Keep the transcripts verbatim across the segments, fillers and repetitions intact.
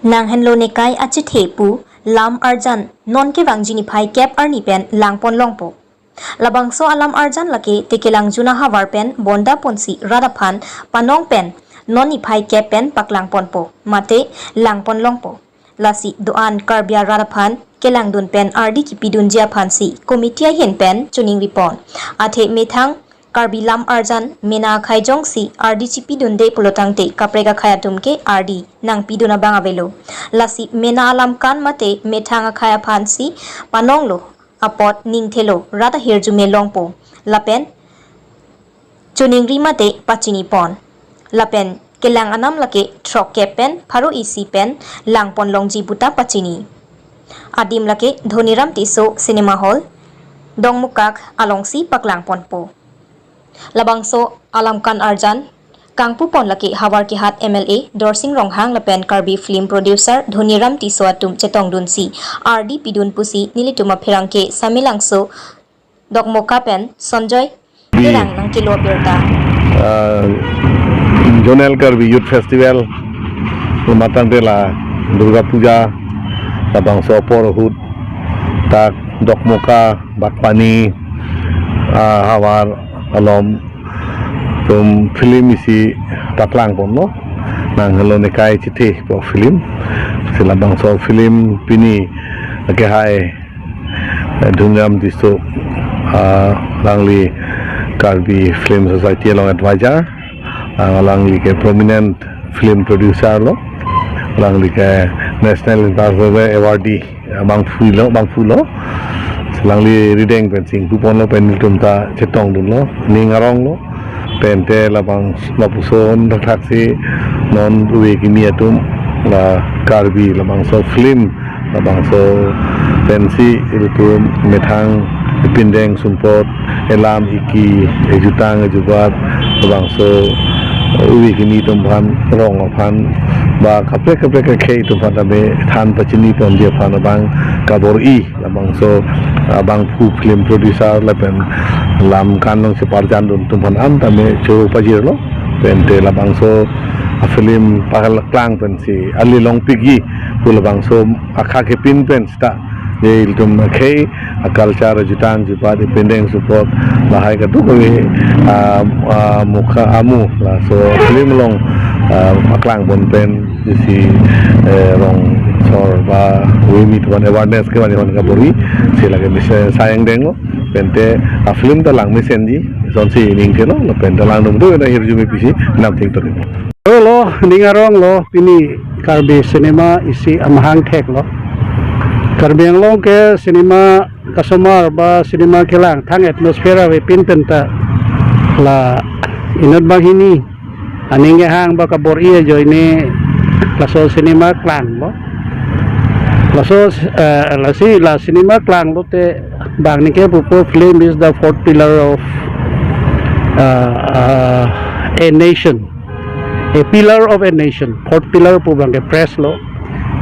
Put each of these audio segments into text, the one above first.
Nanghenlo nekai achethe pu lam arjan non kevangji niphai kep arni pen langpon longpo. Labangso alam arjan lake Tekelangjun ahavar pen bonda ponsi rat aphan panong pen non niphai kep pen paklangponpo mate langpon longpo. Lasi do-an Karbi arat aphan kelangdun pen ardi kipidunji aphansi committee ahin pen choningri pon. Athe methang Karbi lam arjan mena akhai jongsi ardi chipidunde pulotangte kaprek akhai atum ke ardi nangpidun abang avelo. Lasi mena alam kan mate methang akhai aphansi panonglo apot ningthelo rat ahirjume longpo. Lapen choningri mate pachini pon. Lapen kelang anam lake throkkep pen pharo isi pen langpon longji puta pachini. Adim lake Dhoniram Tisso Cinema Hall, Dongmukak alongsi paklangponpo. Labangso alam kan arjan kangpupon lake Howraghat M L A Dorsing Ronghang lapen Karbi film producer Dhoniram Tisso atum chetongdunsi ardi pidun pusi nelitum apherangke Samelangso Dokmoka pen Sanjoy Terang nangkelo abirta. Ah, Zonal Karbi Youth Festival, matangte la Durga Puja, labangso apor ahut, dak Dokmoka, Batpani, ah, havar alom, tum film isi paklangponlo, Nanghenlo nekai achethe pu film. Si labangso film pini akehai, eh, Dhoniram Tisso, ah, alangli Karbi Film Society along advisor, ah, alangli ke prominent film producer lo, alangli ke National International Awardee, ah, abangphulo, abangphulo. Si alangli rideng pen singpuponlo pen nelitum ta chetongdunlo, ning aronglo. Pente labang lapuson thakthak si non ove kimi atum la Karbi labangso film, labangso pensi ilitum methang ipindeng sumpot, elam iki, ejutang ejubat, labangso ove kimi atum aphan, rong aphan, ba kaprek kaprek akhei atum aphan tame than pachini ponji aphan abang kabor-i. Labangso, ah, abangphu film producer lapen lam kan along cheparjandun atum aphan an tame choro pajirlo. Pente labangso a film paklang pensi ali longpikji pu labangso akha kepin pen seta je ilitum akhei a culture, jutang jubat, ipindeng sumpot, lahai kadokave, ah, ah, mukha amu laso film along, ah, paklangpon pen isi, eh, rong sor ba ove kimi atum aphan awareness kevan aphan kabor-i, si lake mesen sayang denglo. Pente a film ta langmesenji, sonsi ningthelo, lapen ta langdun do na hirjume pisi namthing toni. Lo, ning aronglo, pini Karbi cinema isi amahang theklo. Karbi Anglong ke cinema kasomar ba cinema kelang thang atmosphere avepin penta la inut banghini aning kehang ba kabor-i ajoine laso cinema klanglo. Laso, eh, lasi la cinema klanglote bang ningke pupo, film is the fourth pillar of, uh, uh, a nation. A pillar of a nation. Fourth pillar pu abangke press lo.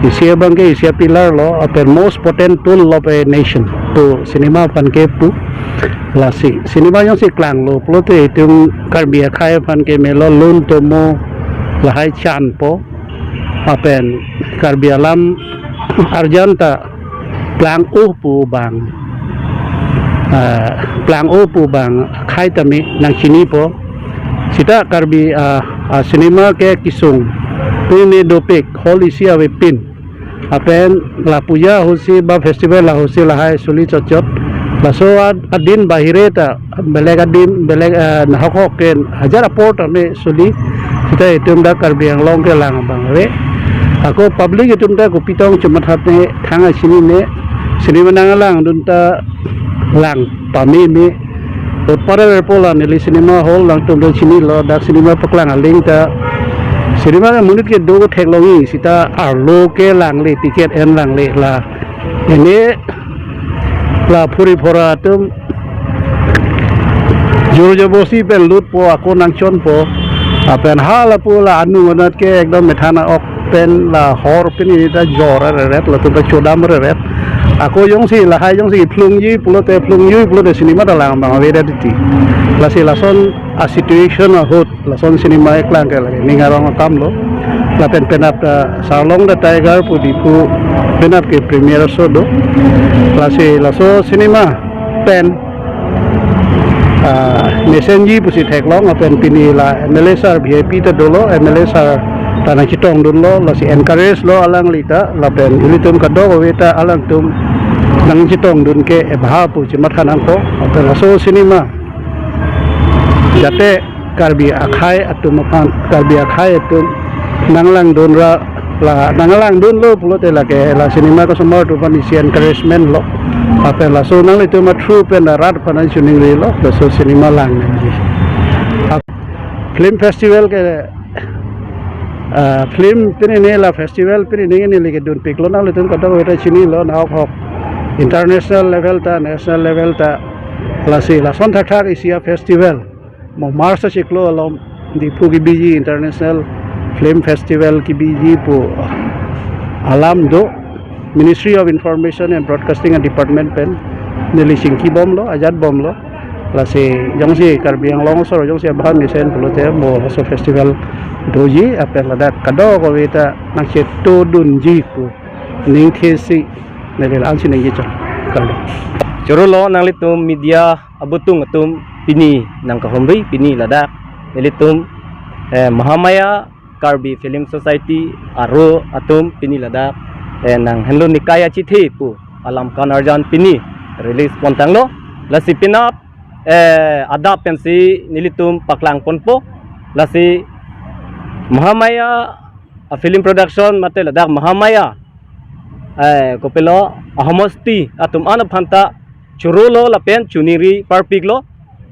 Isi abangke isi a pillar lo, lapen most potent tool of a nation. To cinema aphan ke pu. Lasi cinema jongsi klanglo pulote itum Karbi akhai aphan ke melo lun tomo lahai chanpo. Lapen Karbi alam arjan ta plang-o pu abang, ah, plang-o pu abang akhai tame nangchinipo. Seta Karbi, ah, ah, cinema ke kesung pine dopik hall isi avepin. Lapen la puja ahutsi ba festival ahutsi lahai suli chotchot. Laso ad-, adin bahire ta belek adin, belek, eh, nahok hok ke hajar apor tame suli. Seta itum ta Karbi Anglong kelang abang ave. Ako public itum ta kopi tong chomathatne, thang achinine, cinema nanglangdun ta lang pameme. Otpare repo la neli cinema hall alangtum ta chinilo, dak cinema paklang aling ta cinema monit kedo theklongji, seta arlo kelangle, ticket en langle la. Ene la phuri phura atum jor jobosi pen lutpo, ako nangchonpo. Lapen hala pu la anung anat ke ekdom methang ok pen la hor pini ta jor areret, latum ta chodam areret. Ako jongsi lahai jongsi phlungji pulote, phlungji pulote cinema ta lang abang avedet titi. Lasi lason a situation ahut lason cinema eklang ke lake ning arong akam lo. Lapen penap ta Sarlong the Tiger pu Diphu penap ke premiere show do. Lasi laso cinema pen, ah, mesenji pusi theklong, lapen pini la M L A sir V I P ta dolo, M L A sir ta nangchetongdunlo, lasi encourage lo alangli ta, lapen ilitum kadokave ta alangtum nangchetongdun ke ebha pu chematha nangkok, lapen laso cinema jate Karbi akhei atum aphan, Karbi akhei atum nanglangdun ra, la nanglangdunlo pulote lake la cinema kosomar atum aphan isi encouragement lo. Lapen laso nanglitum a through pen la rat aphan nangchiningrilo, laso cinema lang nangji. Film festival ke, ah, film pini ne la festival pini ne neli kedunpiklo, nanglitum kadokave ta chinilo, nahok hok international level ta, national level ta, lasi lason thakthak isi a festival. Mo March achiklo along Diphu kebiji International Film Festival kebiji pu alam do. Ministry of Information and Broadcasting Department pen neli chingkibomlo, ajatbomlo. Lasi jongsi Karbi Anglong asor jongsi abahar mesen pulote mo laso festival doji, lapen ladak kadokave ta nangchetongdunji pu ningthesi neli la-an si ningje chot. Kardom. Chorolo nanglitum media abutung atum, pini nangkahumri, pini ladak nelitum, eh, Mahamaya Karbi Film Society aro atum pini ladak, eh, nang Henlo Nikai Achethe pu alam kan arjan pini release pontanglo. Lasi penap, eh, adap pensi nelitum paklangponpo. Lasi Mahamaya a film production mate ladak Mahamaya, eh, kopilo ahomosti atum an aphan ta chorolo lapen chiningri parpiklo,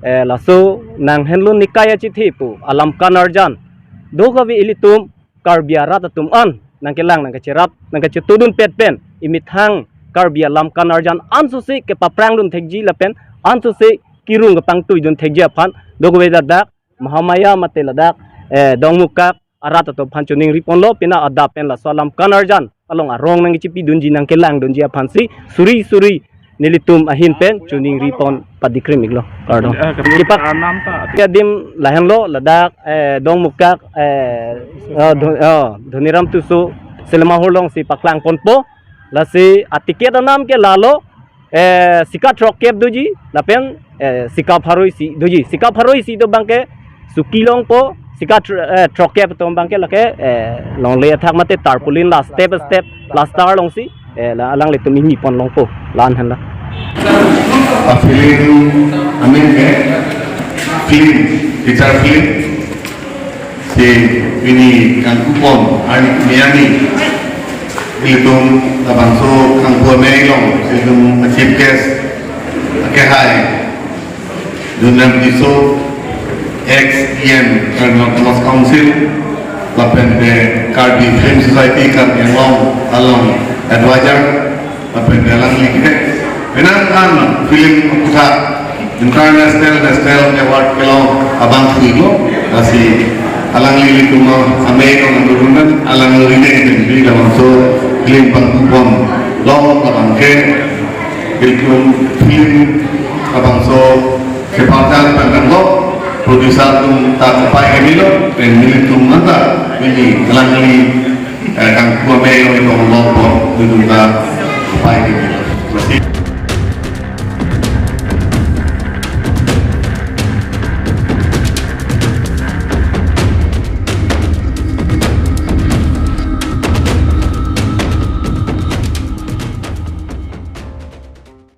eh, laso nang Henlo Nikai Achethe pu alam kan arjan dokave ilitum Karbi arat atum an nangkelang, nangkacherap, nangkachetongdunpet pen imethang Karbi alam kan arjan ansose kepaprangdun thekji lapen ansose kirung kepangtuidun thekji aphan dokave ladak Mahamaya mate ladak, eh, Dongmukak arat atum aphan chiningriponlo, penap adap pen laso alam kan arjan along arong nangchipidunji, nangkelangdunji aphansi suri suri nelitum ahin pen chiningripon padikrim iklo. Kardom. Eh, kemudian kipak anam ta. Adim lahenlo ladak, eh, Dongmukak, eh, oh, Dho-, oh, Dhoniram Tisso cinema hall alongsi paklangponpo. Lasi a ticket anam ke lalo, eh, sika throkkep doji, lapen, eh, sika pharo isi doji. Sika pharo isi do abangke suki longpo, sika thr-, eh, throkkep atum abangke lake, eh, longle athak mate tarpaulin la step step plaster longsi, eh, la alanglitum ingni ponlongpo, la-an henlo. A film, I mean, eh, film, feature film. Si pini kangkupon, ani, ni ani. Ilitum labangso kangpu amei along, si ilitum chief guest, akehai Dhoniram Tisso, ex E M, Karbi Autonomous Council, lapen ke Karbi Film Society, Karbi Anglong along advisor, lapen ke alangli ke penang an film aphuthak international, national award kelong abang si lo, lasi alangli ilitum amei along nangdodun, alangli ne di labangso film pangkupon long abangke ilitum film labangso kepaklang pen lo, producer atum ta kapai kemelo, pen ilitum nangta ini alangli, eh, kangpu amei along tong longpon, ilitum ta kapai kemelo.